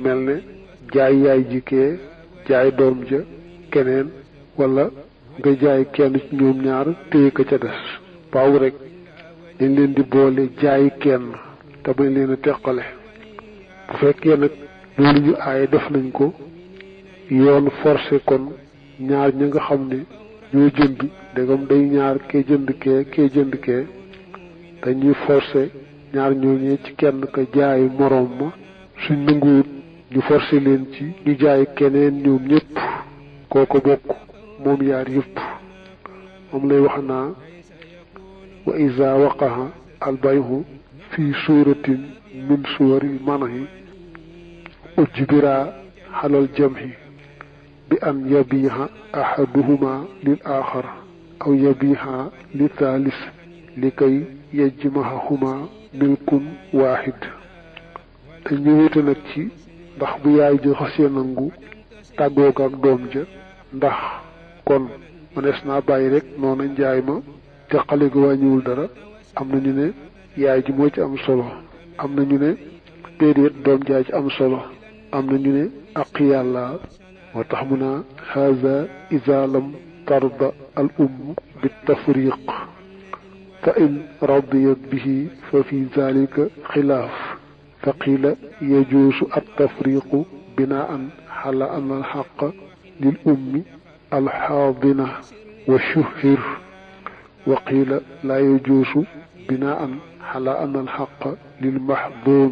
mel ne jaay yaay jikkee jaay doom ja keneen wala nga jaay kenn ci ñoom ñaar téye ka ca des paaw rek dañ leen di boole jaay kenn te bañ leen a teqale bu fekkee nag loolu ñu aaye def nañ ko yoon forcé kon ñaar ña nga xam ne ñoo jënd ndegam day ñaar kee jënd kee dañuy forcé ñaar ñooñee ci kenn ka jaay moroom ma suñ nanguwut ñu forcé leen ci ñu jaay keneen ñoom ñëpp kooko bokk moom yaar yëpp moom lay wax naa wa iza waqaha albayhu fi suratin min suwaril manahi ujbira xalal jamhi bi an yabiha ahaduhuma lil axar aw yabiha li thalis li kay yajmahahuma milkun waaxid dañu wute nag ci ndax bu yaay ji xasee nangu tàggoog ak doom ja ndax kon mënees naa bàyyi rek noonu njaay ma teqale gi wàññiwul dara am na ñu ne yaay ji moo ci am solo am na ñu ne déedéet doom jaay ci am solo am na ñu ne ak yàlla moo tax mu naa haza iza lam tarda al bi tafriq fa in radiyat bihi fa fi zalika xilaaf fa qiila yajuusu at tafriqu binaan xala an al xaq lil alxaadina wa shuhir wa qiila laa yajuusu binaan xala an al xaq lil maxduum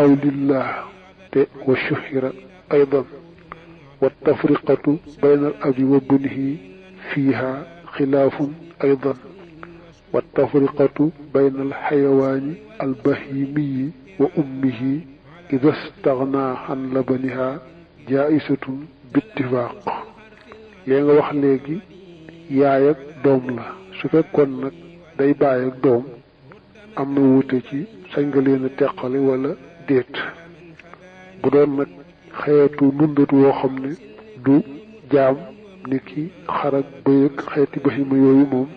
aw lillah te wa shuhira aydan wa tafriqatu bayna al abi wa bunihi fiiha xilaafun aydan wa tafriqatu bayna al xayawaani al bahimiyi wa ummihi ida stagnaa an labaniha jaaisatun bittifaaq lee nga wax léegi yaay ak doom la su fekkoon nag day baay ak doom am na wuute ci sañ nga leen a teqale wala déet bu doon nag xeetu nundatu woo xam ne du jaam ni ki xar ak bëy ak xeeti bahima yooyu moom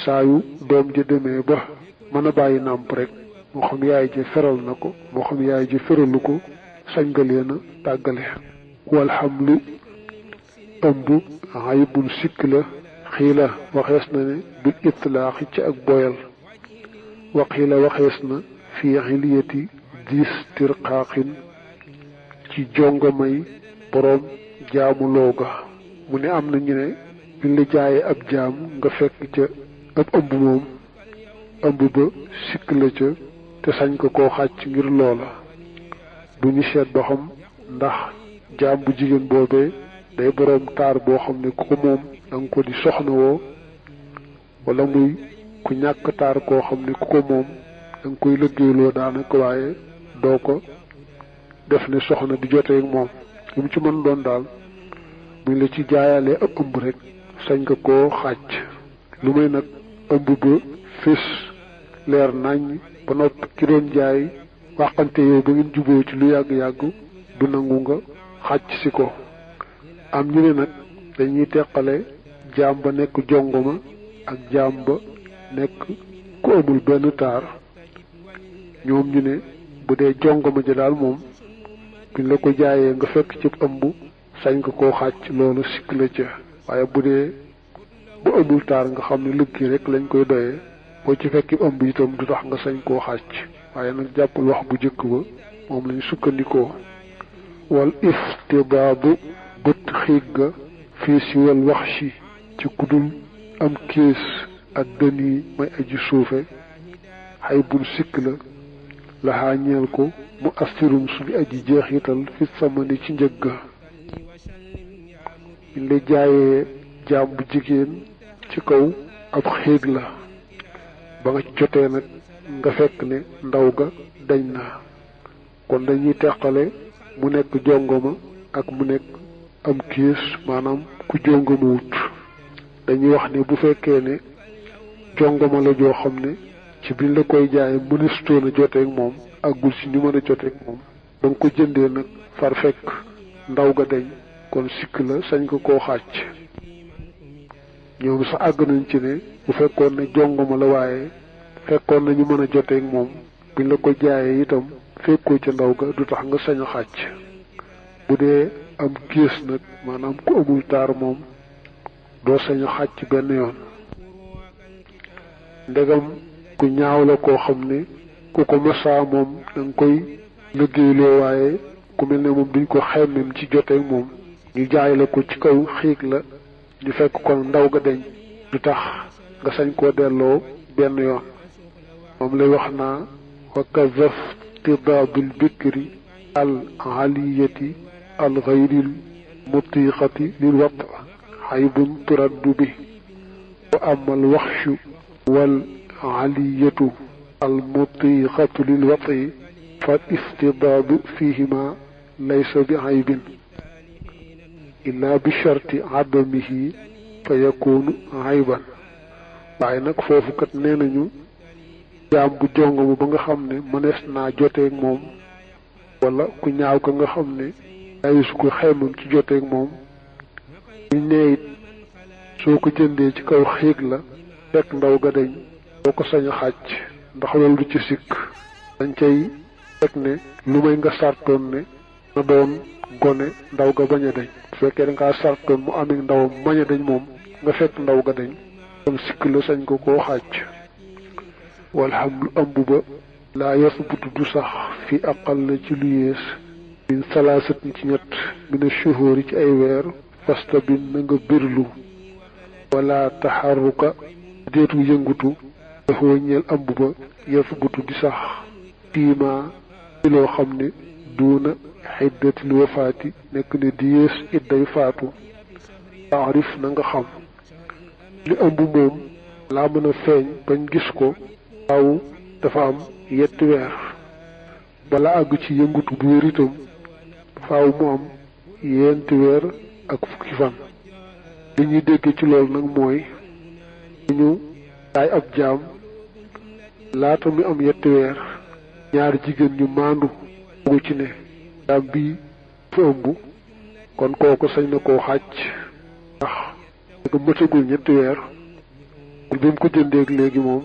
saayu doom ja demee ba mën a bàyyi nàmp rek moo xam yaay ji feral na ko moo xam yaay ji feralu ko sañ nga leen a tàggale wal xamlu ëmb aybun sikk la xiila waxees na ne bil itlaaxi ci ak boyal wa xiila waxees na fii xiliyati diis tirqaaqin ci jongamay boroom jaamu looga mu ne am na ñu ne biñ la jaayee ab jaam nga fekk ca ab ëmb moom ëmb ba sikk la ca te sañ ko koo xàcc ngir loola bu ñu seet ba xam ndax jaam bu jigéen boobee day boroom taar boo xam ne ku ko moom danga ko di soxna woo wala muy ku ñàkk taar koo xam ne ku ko moom danga koy lëggéeyloo daanaka waaye doo ko def ne soxna di jotee ak moom li mu ci mën doon daal buñ la ci jaayalee ab ëmb rek sañ nga koo xàcc lu may nag ëmb ba fés leer nañ ba noppi ki doon jaay waxante yow ba ngeen juboo ci lu yàgg-yàgg du nangu nga xàcc si ko am ñu ne nag dañuy teqale jaam ba nekk jongoma ak jaam ba nekk ku amul benn taar ñoom ñu ne bu dee jongoma ji daal moom buñ la ko jaayee nga fekk ci ëmb sañ nga koo xàcc loolu sikk la ca waaye bu dee bu amul taar nga xam ne lëggi rek lañ koy doyee boo ci fekki ëmb itam du tax nga sañ koo xàcc waaye nag jàppal wax bu jëkk ba moom lañ sukkandikoo wal iftidaabu bët xiig ga fii si wal wax si ci kudul am kiis ak dën yi may aji suufe xay bul sikk la laxaa ñeel ko mu astirum suñu aji jeexital fi samani ci njëg ga ñu la jaayee jaam bu jigéen ci kaw ab xiig la ba nga ci jotee nag nga fekk ne ndaw ga dañ na kon dañuy teqale mu nekk jongoma ak mu nekk am kiis maanaam ku jongoma wut dañuy wax ne bu fekkee ne jongoma la joo xam ne ci biñ la koy jaay mëneesutoon a joteeg moom àggul si ñu mën a joteeg moom ba nga ko jëndee nag far fekk ndaw ga dañ kon sikk la sañ ko koo xàcc ñoom sax àgg nañ ci ne bu fekkoon ne jongoma la waaye fekkoon nañu mën a joteeg moom buñ la ko jaayee itam fekkoo ca ndaw ga du tax nga sañ a xàcc. bu dee am gées nag maanaam ku amul taar moom doo sañ a xàcc benn yoon. ndegam ku ñaaw la koo xam ne ku ko masaa moom danga koy liggéeyloo waaye ku mel ne moom duñ ko xemmem ci joteeg moom ñu jaay la ko ci kaw xiig la ñu fekk kon ndaw ga deñ du tax nga sañ koo delloo benn yoon. moom lay wax naa wa kazaf tidaabil bikri al aliyati al ghayril mutiqati lil wat xaybun turaddu bi wa amal waxshu wal aliyatu al mutiqatu lil wati fal istidaadu fihima laysa bi aybin illa bi sharti adamihi fa yakunu ayban. waaye nag foofu kat nee nañu jaam bu jongomu ba nga xam ne mënees naa joteeg moom wala ku ñaaw ka nga xam ne ay su ko xeymam ci joteeg moom ñu ne it soo ko jëndee ci kaw xiig la fekk ndaw ga dañ doo ko sañ a xàcc ndax loolu du ci sikk. dañ cay fekk ne lu may nga sartoon ne na doon gone ndaw ga bañ a dañ. bu fekkee da ngaa sartoon mu amee ndawam bañ a dañ moom nga fekk ndaw ga dañ kon sikk la sañ ko koo xàcc. wal hamlu ëmb ba laa yasbutu du sax fi aqal la ci lu yées min salaasatin ci ñett mina shuhuri ci ay weer fasta bin na nga birlu wala taxarruka deetu yëngutu dafa ñeel ëmb ba yasbutu di sax fiima ci loo xam ne duuna xiddatil wafaati nekk ne di yées idday faatu. taarif na nga xam li ëmb moom laa mën a feeñ bañ gis ko waaw dafa am yetti weer wala àgg ci yëngutu bu wér itam faaw mu am yenti weer ak fukki fan. li ñuy dégg ci loolu nag mooy ñu jaay ab jaam laata mu am yetti weer ñaari jigéen ñu maandu bu ci ne jaam bii fa ëmb kon kooku sañ na koo xàcc ndax nga mëtagul ñetti weer bi mu ko jëndeeg léegi moom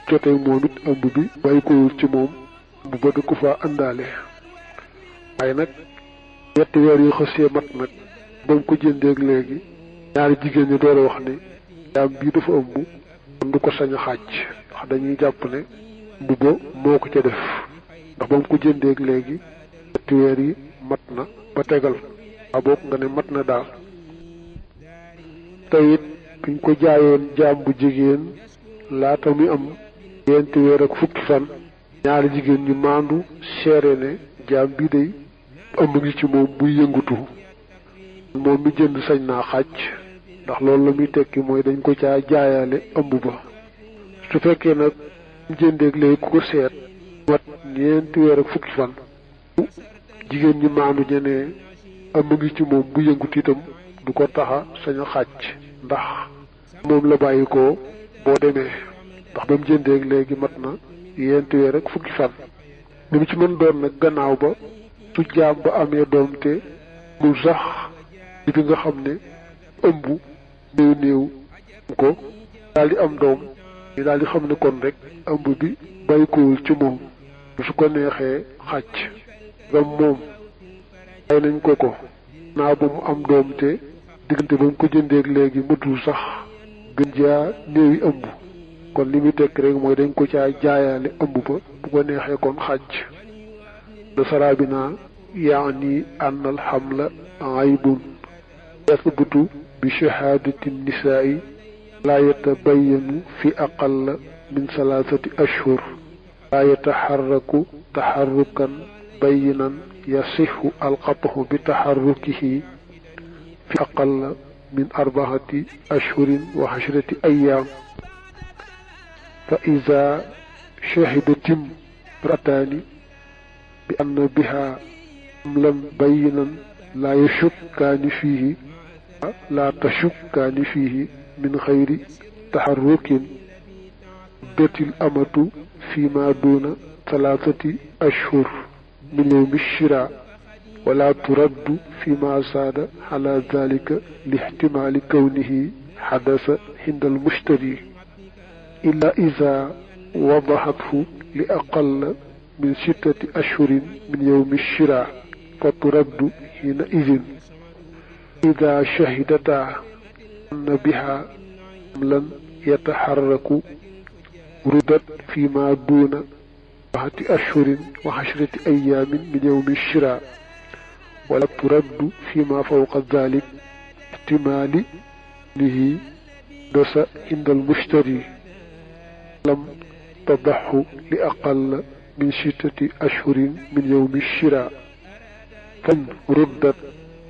jotee moom it ëmb bi bàyyi ko ci moom bu bëgg ko fa àndaale. waaye nag ñetti weer yu xësee mat nag ba mu ko jëndeeg léegi ñaari jigéen ñi door a wax ne jaam bii dafa ëmb kon du ko sañ a xàcc ndax dañuy jàpp ne ëmb ba moo ko ca def ndax ba mu ko jëndeeg léegi ñetti weer yi mat na ba tegal waa boog nga ne mat na daal. te it buñ ko jaayoon jaam bu jigéen laata muy am ñeenti weer ak fukki fan ñaari jigéen ñu maandu seere ne jaam bi day ëmb ngi ci moom buy yëngutu moom mi jënd sañ naa xàcc ndax loolu la muy tekki mooy dañ ko caa jaayaale ëmb ba. su fekkee nag mu jëndeeg léegi ku ko seet wat ñeenti weer ak fukki fan jigéen ñi maandu ñenee ëmb ngi ci moom bu yëngutu itam du ko taxa sañ a xàcc ndax moom la bàyyi ko boo demee ndax ba mu jëndeeg léegi mat na yenti weer ak fukki fan. li mu ci mën doon nag gannaaw ba su jaam ba amee doom te mu sax bi nga xam ne ëmb néew néew ko daal di am doom ñu daal di xam ne kon rek ëmb bi bàyyikowul ci moom su ko neexee xàcc gam moom ay nañ ko naa ba mu am doom te diggante ba mu ko jëndeeg léegi matul sax gën jaa néewi ëmb kon li muy tekk rek mooy dañ ko caa jaayaale ëmb ba bu ko neexee kon xàcc. nasara bi naa yaani ann alxamla aybun yasbutu bi shahaadati nisaa'i laa yatabayanu fi aqalla min salaasati ashhur laa yataxarraku taxarrukan bayinan yasixu alqatxu bi taxarrukihi fi aqalla min arbaati ashhurin wa ashrati ayyaam fa iza shahidatim rataani bi anna biha amlan bayinan laa yashukkaani fiihi laa tashukkaani fiihi min xayri taxarrukin betil amatu fi ma duuna talaatati ashhur min yawmi shira wala turaddu fi ma saada ala dalika li ihtimaali kawnihi xadasa hinda almushtari illa ida wadaxathu li aqalla من 6 أشهر من يوم الشراء فترد حينئذ إذا شهدتا أن بها حملا يتحرك ردت فيما دون 4 أشهر و10 أيام من يوم الشراء ولا ترد فيما فوق ذلك احتمال له دس عند المشتري لم تضح لأقل من 6 أشهر من يوم الشراء فإن ردت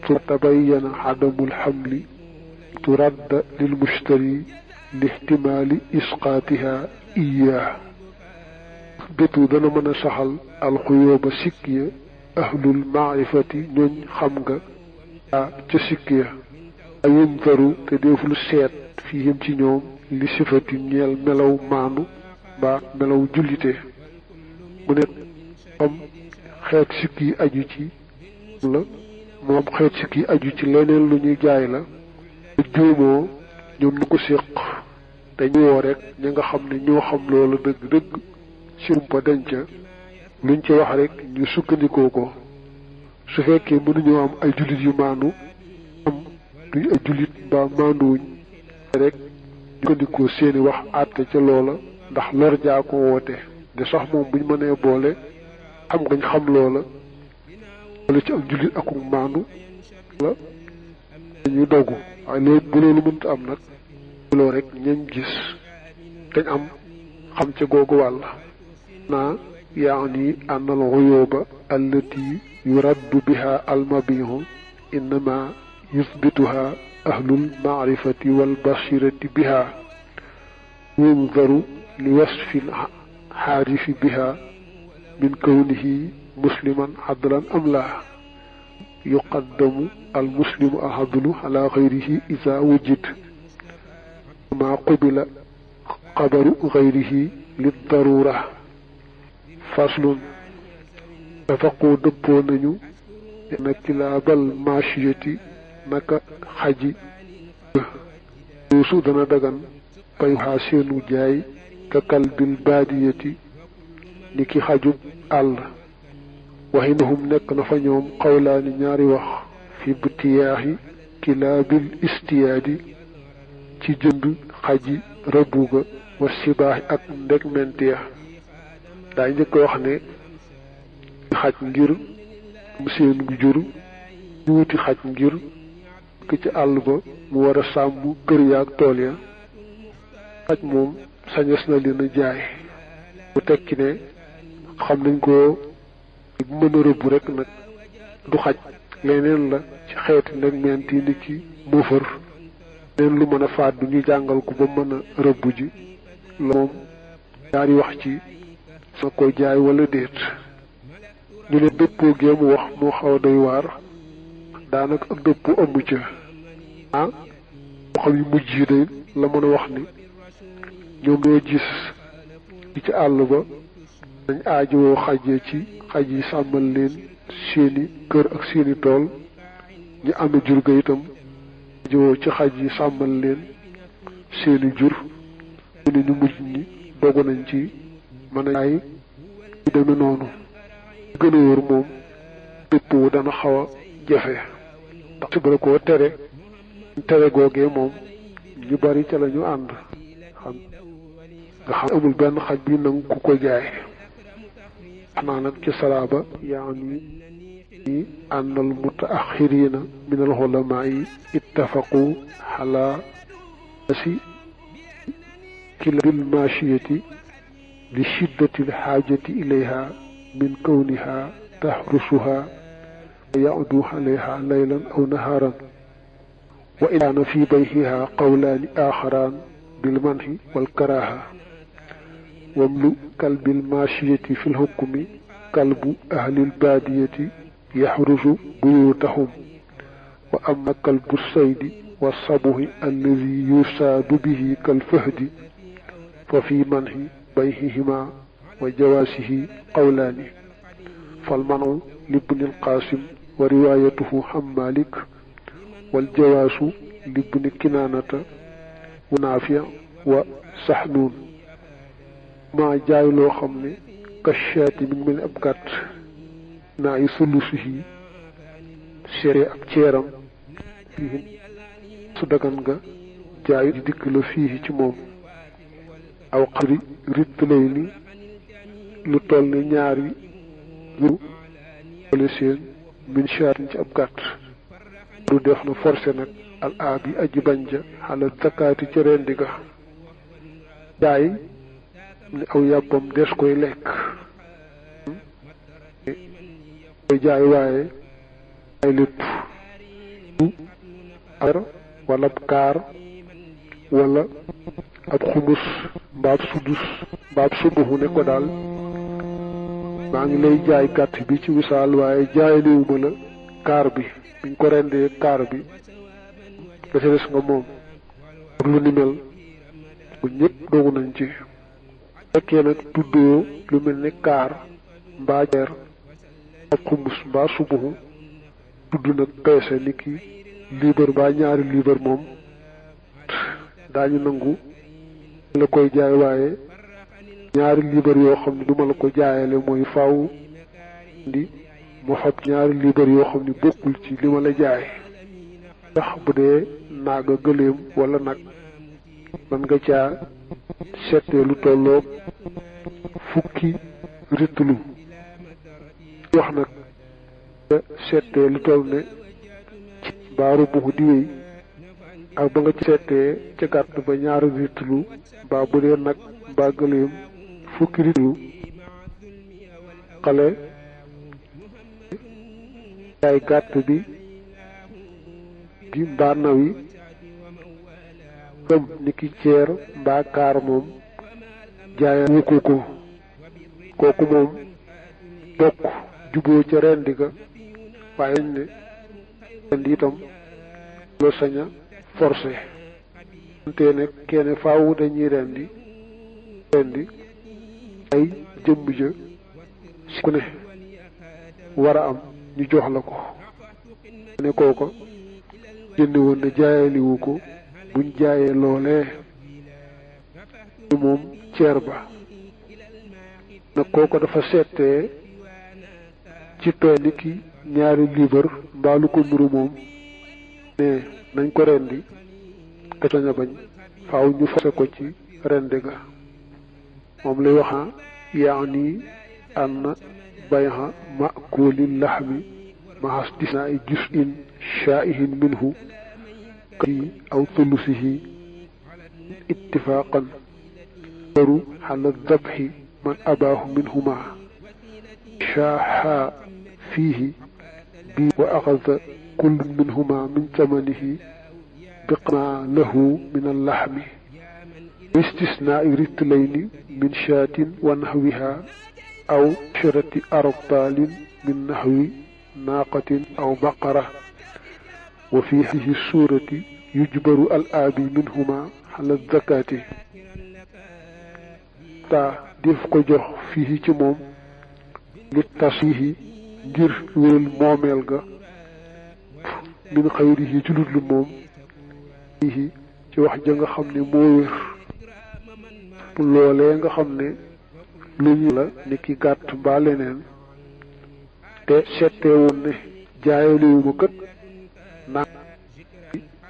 فتبين عدم الحمل ترد للمشتري لاحتمال إسقاطها إياه بتو دنا من سحل الخيوب سكية أهل المعرفة نون خمغا تسكية ينظروا تديفل السيد فيهم تنيوم لصفة نيال ملو مانو با ملو جلته من am xeet sikki aju ci la moom xeet sikki aju ci leneen lu ñuy jaay la juumoo ñoom ñu ko séq dañu woo rek ñi nga xam ne ñoo xam loolu dëgg-dëgg sirumpa denca luñ ci wax rek ñu sukkandikoo ko su fekkee mënuñoo am ay jullit yu maandu am duñ ay jullit mbaa maanduwuñ rek ñu sukkandikoo seeni wax àtte ca loola ndax lor jaa ko woote de sax moom buñ mënee boole xam ngañ xam loola wala ci ak jullit ak maandu la dañuy dogu waaye loolu bu loolu mënta am nag loo rek ñañ gis dañ am xam ca googu wàll naa yaani an al ghuyuba allati yuraddu biha al mabihu innama yuthbituha ahlul ma'rifati wal basirati biha yunzaru li wasfi al حارف بها من كونه مسلما عدلا أم لا يقدم المسلم العدل على غيره إذا وجد ما قبل قبر غيره للضرورة فصل تفقوا دبونني أن كلاب الماشية نك حجي يوسو دنا دغان باي حاسينو جاي ككلب البادية نكي حجب الله وحينهم نك نفنيهم قولان نياري وخ في بتياه كلاب الاستياد ci jënd xaji rëbbuga wa sibaax ak ndeg menteex daa njëkk wax ne xaj ngir mu seen gu jur ñu wuti xaj ngir ki ci àll ba mu war a sàmm kër yaak tool ya xaj moom sañes na leen a jaay mu tekki ne xam nañ ko bu mën a rëbb rek nag du xaj leneen la ci xeeti ndeg ment yi ni ki muufar leen lu mën a fàddu ñu jàngal ko ba mën a rëbb ji la moom ñaari wax ci sa koy jaay wala déet ñu ne dëppoo gee mu wax moo xaw a doy waar daanaka ak dëppoo amu ca moo xam yu mujj yi day la mën a wax ni ñoom ñoo gis ci ci àll ba dañ aajowoo xajee ci xaj yi sàmmal leen seeni kër ak seeni tool ñu amee jur ga itam aajowoo ci xaj yi sàmmal leen seeni jur ñu ne ñu mujj ñi dogu nañ ci mën a jaay ñu demee noonu gën a wóor moom dëpp wu dana xaw a jafe ndax su bara koo tere googee moom ñu bari ca la ñu ànd xam nga xam amul benn xaj bi nangu ku ko jaay xanaa nag ci salaaba yaani أن المتأخرين من العلماء اتفقوا على كلاب الماشية لشدة الحاجة إليها من كونها تحرسها ويعدو عليها ليلا أو نهارا وإن كان في بيعها قولان آخران بالمنع والكراهة واملؤ كلب الماشية في الحكم كلب أهل البادية يحرس بيوتهم وأما كلب الصيد والصبه الذي يصاد به كالفهد ففي منع بيعهما وجوازه قولان فالمنع لابن القاسم وروايته عن مالك والجواز لابن كنانة ونافع وسحنون ما جاي لو خمني kashaati mi ngi mel ni ab gàtt naa yi sulusihi seere ab ceeram fii su dagan nga jaay di dikk la fii ci moom aw xadri ritt lay ni lu toll ni ñaari yu wala seen min shaatin ci ab gàtt du def na forcé nag al aab yi aji bañ ja xala zakaati ca rendi ga jaay ni aw yàppam des koy lekk koy jaay waaye ay lépp ar wala ab kaar wala ab xumus mbaab sudus mbaab subuhu ne ko daal maa ngi lay jaay gàtt bi ci misaal waaye jaay liwuma la kaar bi biñ ko rendee kaar bi da ca des nga moom pour lu ni mel bu ñëpp doogu nañ ci fekkee nag tuddoo lu mel ni kaar mbaa jeer ab xumus mbaa subuhu tudd nag peese ni ki liibar mbaa ñaari liibar moom daañu nangu la koy jaay waaye ñaari liibar yoo xam ne duma la ko jaayale mooy faaw ndi mu xob ñaari liibar yoo xam ne bokkul ci li ma la jaay ndax bu dee naaga gëléem wala nag man nga caa settee lu tolloog fukki ritlu wax nag settee lu toll ne ci baaru buxu di wéy ak ba nga ci settee ca gàtt ba ñaari ritlu mbaa bu dee nag mbaa gëléem fukki ritlu xale jaay gàtt bi mbaa naw yi gëm ni ki ceer mbaa kaar moom jaay wuko ko kooku moom bokk juboo ca rendi ga waaye dañ ne rendi itam loo saña forcé te ne kenn faawu dañuy rendi ay jëmm ja si ku ne war a am ñu jox la ko ne kooko jënd woon na jaayaliwu ko buñ jaayee loolee moom ceer ba nag kooko dafa seetee ci tooy ni ki ñaari liibar mbaa lu ko nuru moom ne nañ ko rendi te sañ a bañ faaw ñu forcé ko ci rendi ga moom lay waxa yaani ann bayha maakuli laxmi mahas disna ay juz'in shaa'ihin minhu kii aw thulusihi ittifaqan waru xala dabxi man abaahu minhuma shaaha fiihi bi wa axada kullu minhuma min samanihi biqma lahu min allaxmi istisnaa ritlayni min shaatin wa naxwiha aw sharati arbaalin min naxwi naaqatin aw baqara wa fi hadihi suurati yujbaru al aabi minhuma xala zakaati taa def ko jox fii ci moom li tasihi ngir wéral moomeel ga min xayrihi ci ludlu moom fii ci wax ja nga xam ne moo wér loolee nga xam ne lu ñu la ni ki gàtt mbaa leneen te settee woon ne jaayaliwuma kët naa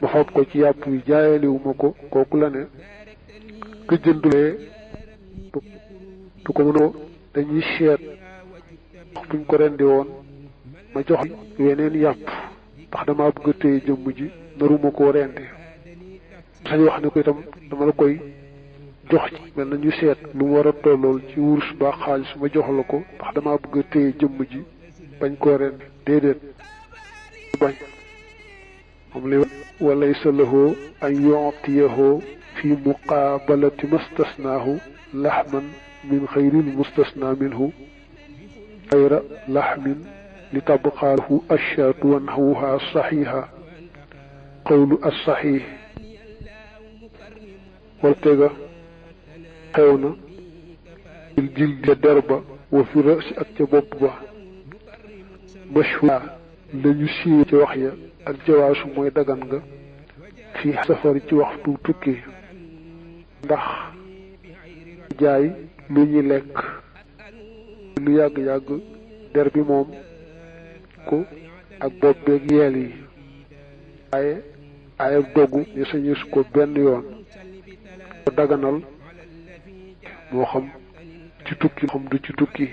ma xob ko ci yàpp yi jaayaliwuma ko kooku la ne ka jëndulee du ko mënoo dañuy seet buñ ko rendi woon ma jox weneen yàpp ndax dama bëgg a téye jëmm ji naruma koo rendi sañ wax ne ko itam dama la koy jox ci mel na ñu seet lu mu war a tollool ci wurus ba xaalis ma jox la ko ndax dama bëgg a téye jëmm ji bañ koo rendi déedéet bañ moom li walaysa lahu an yu'tiyahu fi muqaabalati mastasnaahu laxman min xayril mustasna minhu xayra laxmin li tabqaa lahu ashaatu wa naxwuha saxiixa qawlu as-saxiix wal tega xew na il jildi ca der ba wa fi rasi ak ca bopp ba mashhur lañu siiwee ci wax ya ak jawaasu mooy dagan nga fii safari ci waxtu tukki ndax jaay lu ñuy lekk lu yàgg-yàgg der bi moom ko ak bopp beeg yeel yi waaye ayab dogu ñu sañus ko benn yoon ko daganal moo xam ci tukki xam du ci tukki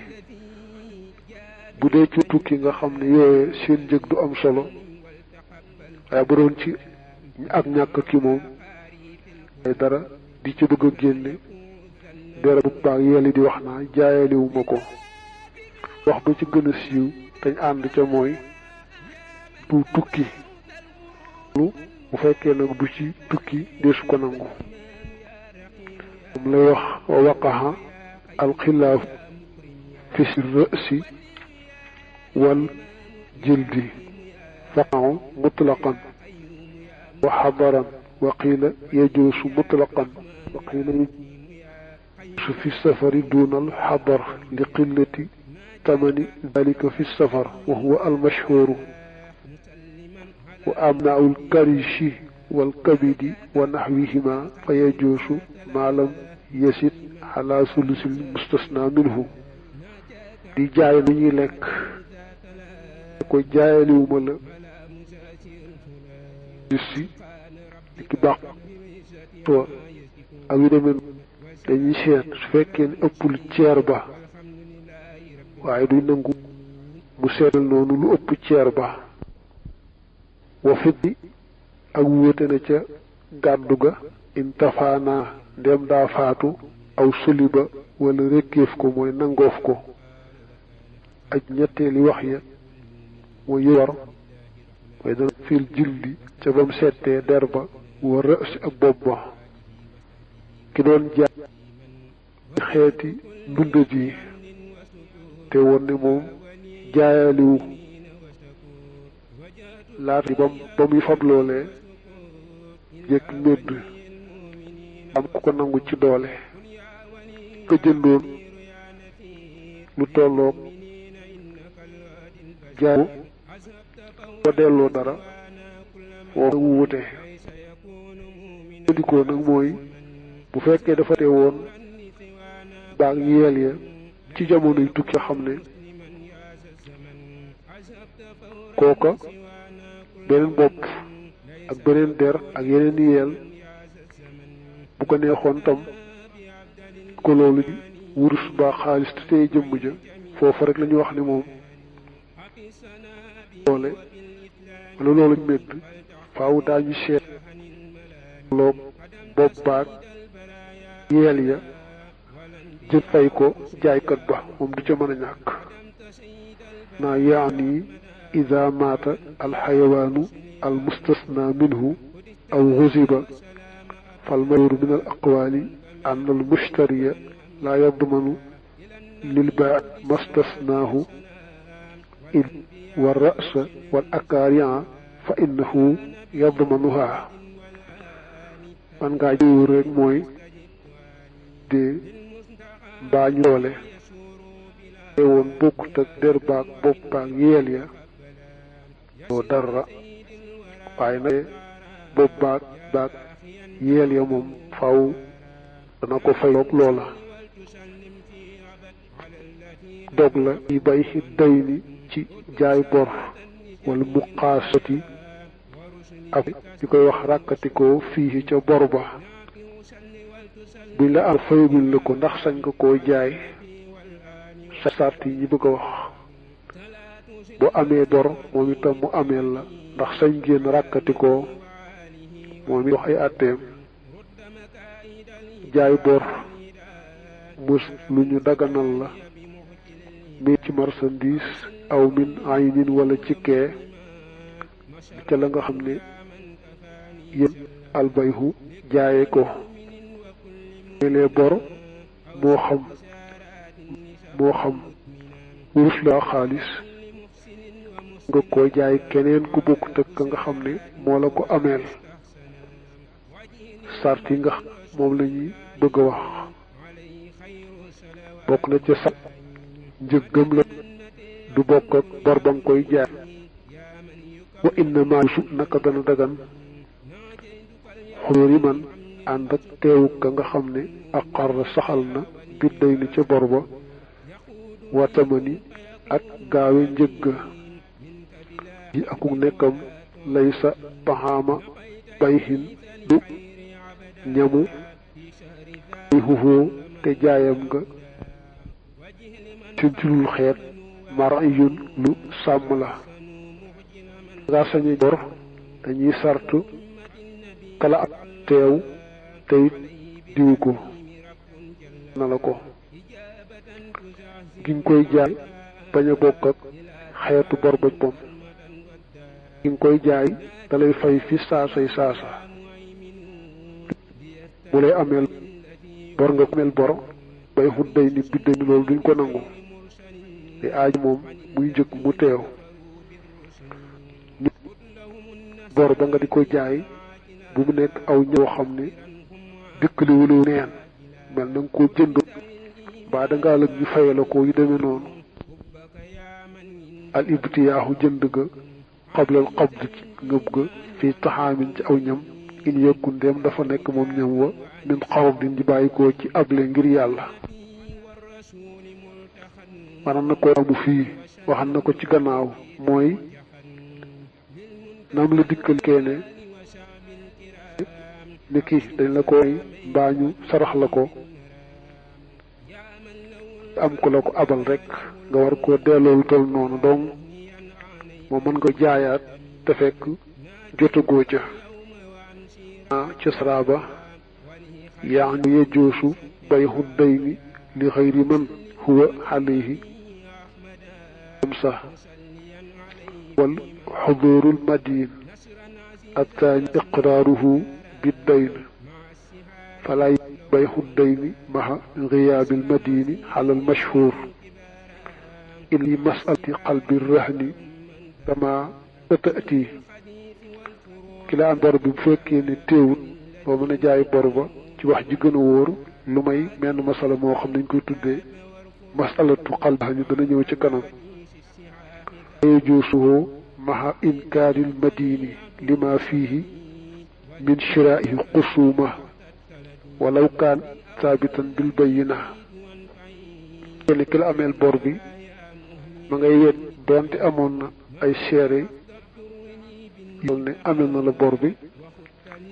bu dee ci tukki nga xam ne yooye seen njëg du am solo waaye bu doon ci ak ñàkk ki moom ay dara di ci bëgg a génne dara bu baax yelli di wax naa jaayaliwuma ko wax ba ci gën a siiw tañ ànd ca mooy du tukki lu bu fekkee nag du ci tukki deesu ko nangu moom lay wax wa waqaha alxilaaf fi rësi wal jildi faqahu mutlaqan wa xadaran wa qiila yajuusu mutlaqan wa qiila yajuusu fi safari duuna alxadar li qillati tamani dalika fi safar wa huwa almashhuuru wa amnaau alkarishi walkabidi wa naxwihima fa yajuusu maa lam yasit ala sulusil mustasna minhu di jaay lu ñuy lekk ko jaayaliwuma la si ki baax toor ak yu demee dañuy seet su fekkee ne ëppul ceer ba waaye duy nangu mu seetal noonu lu ëpp ceer ba wa fiddi ak wóote na ca gàddu ga intafaana ndem daa faatu aw suliba wala rekkeef ko mooy nangoof ko aj ñetteeli wax ya mooy yor mooy dana fil jildi ca bam settee der ba wa rësi ak bopp ba ki doon jaay xeeti ndundat yi te woon ne moom jaayaliwu laata ba muy fab loolee jëkk médd am ku ko nangu ci doole ka jëndoon lu tolloog jaay ko delloo dara foo wuute dikoo nag mooy bu fekkee dafa te woon baag yeel ya ci jamono yu tukki xam ne kooka beneen bopp ak beneen der ak yeneen yeel bu ko neexoon tam ko loolu wurus ba xaalis te tey jëmm ja foofu rek la ñu wax ne moom doole wala loolu médd faaw daañu seet loog bopp baag yeel ya jël fay ko jaaykat ba moom du ca mën a ñàkk naa yaani ida maata alxayawaanu almustasna minhu aw xusiba falmayru min al aqwaali an almushtariya laa yadmanu lilbaa mastasnaahu il wa rasa wal akaria fa innahu yadmanuha man ngaa jiw rek mooy de mbaa ñu doole te woon bokkut ak der baag bopp baag yeel ya doo dara waaye nag bopp baag yeel ya moom faw dana ko fayoog loola dog la yi bay ci day ni ci jaay bor wala muqaasati ak ñu koy wax ràkkatikoo fii ca bor ba buñ la am fayagul la ko ndax sañ nga koo jaay sa sart yi ñu bëgg a wax boo amee bor moom itam mu ameel la ndax sañ ngeen ràkkatikoo moom it wax ay àtteem jaay bor mus lu ñu daganal la mi ci marchandise aw min aynin wala ci kee ca la nga xam ne yéen albayhu jaaye ko melee bor moo xam wurus la xaalis nga ko jaay keneen ku bokkut ak ka nga xam ne moo la ko ameel sart yi nga moom la ñuy bëgg a wax bokk na ca sax njëggam la du bokk ak bor ba nga koy jaay wa inna maasu naka dana dagan xóor yi man ànd ak teewu ka nga xam ne ak xar saxal na bidday ni ca bor ba wa tamani ak gaawe njëgg ji akuk nekkam laysa taxaama bayhin du ñamu ay xuxoo te jaayam nga ci julul xeet marayun lu sàmm la nga sañe bor dañuy sartu kala ak teew teyit diw ko na la ko gi nga koy jaay bañ a bokk ak xeetu bor ba boppam gi nga koy jaay dalay fay fi saasay saasa bu lay ameel bor nga ameel bor bay xut day ni bidday ni loolu duñ ko nangu te aaj moom muy njëkk mu teew bor ba nga di ko jaay bu mu nekk aw ñëw xam ne dëkk li wala neen mel na nga koo jënd baa dangaa lëg ñu faye la ko yu demee noonu al ibtiyaaxu jënd ga xablal xabd ngëb ga fii taxaamin ci aw ñam in yëkkun dem dafa nekk moom ñam wa min xawam din di bàyyi ko ci able ngir yàlla maanaam na ko amu fii waxal na ko ci gannaaw mooy nam la dikkal keene ni kii dañ la koy mbaa ñu sarax la ko am ko la ko abal rek nga war koo delloo lu tol noonu donc moo mën nga jaayaat te fekk jotagoo ca ca saraaba yaa ngi yejjoosu bay xudday ni li xëyri man huwa alayhi am sax wal xudurul madin الثاني إقراره بالدين فلا بيع الدين مع غياب المدين على المشهور إلي مسألة قلب الرهن كما تأتي كلا أن ضرب فكين تيون ومن جاي بربا ci wax ji gën a wóor lu may menn masala moo xam nañ koy tuddee masalatu qalb ñu dana ñëw ci kanam yajuusuhu maha inkaaril madini lima fihi min shiraihi xusuma walaw kaan saabitan bil bayina kenn ki la ameel bor bi ma ngay wet doonte amoon na ay seere yoon ne ameel na la bor bi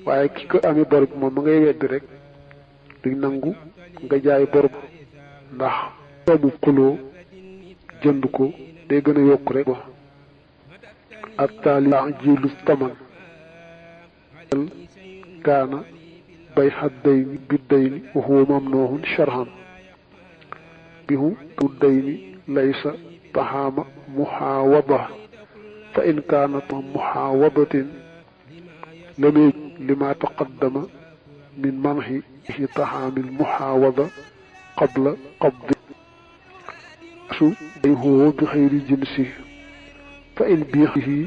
waaye ki ko amee bor bi moom ma ngay wedd rek duñ nangu nga jaay bor ba ndax doomu xuloo jënd ko day gën a yokk rek ba ak taali jilu taman kaana bay xaddayni biddayni wa huwa mamnuhun sharhan bihu tuddayni laysa taxaama muxaawada fa in kaanat muxaawadatin lam lima taqaddama min manxi taxaami muxaawada qabla qabdi su bayhuhu bi xayri jinsi fa in biixihi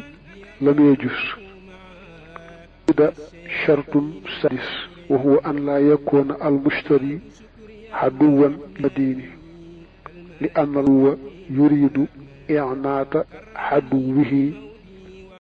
lam yajus ida shartun sadis wa huwa an laa yakuna almushtari xaduwan ladiini li anna huwa yuridu i'naata xaduwihi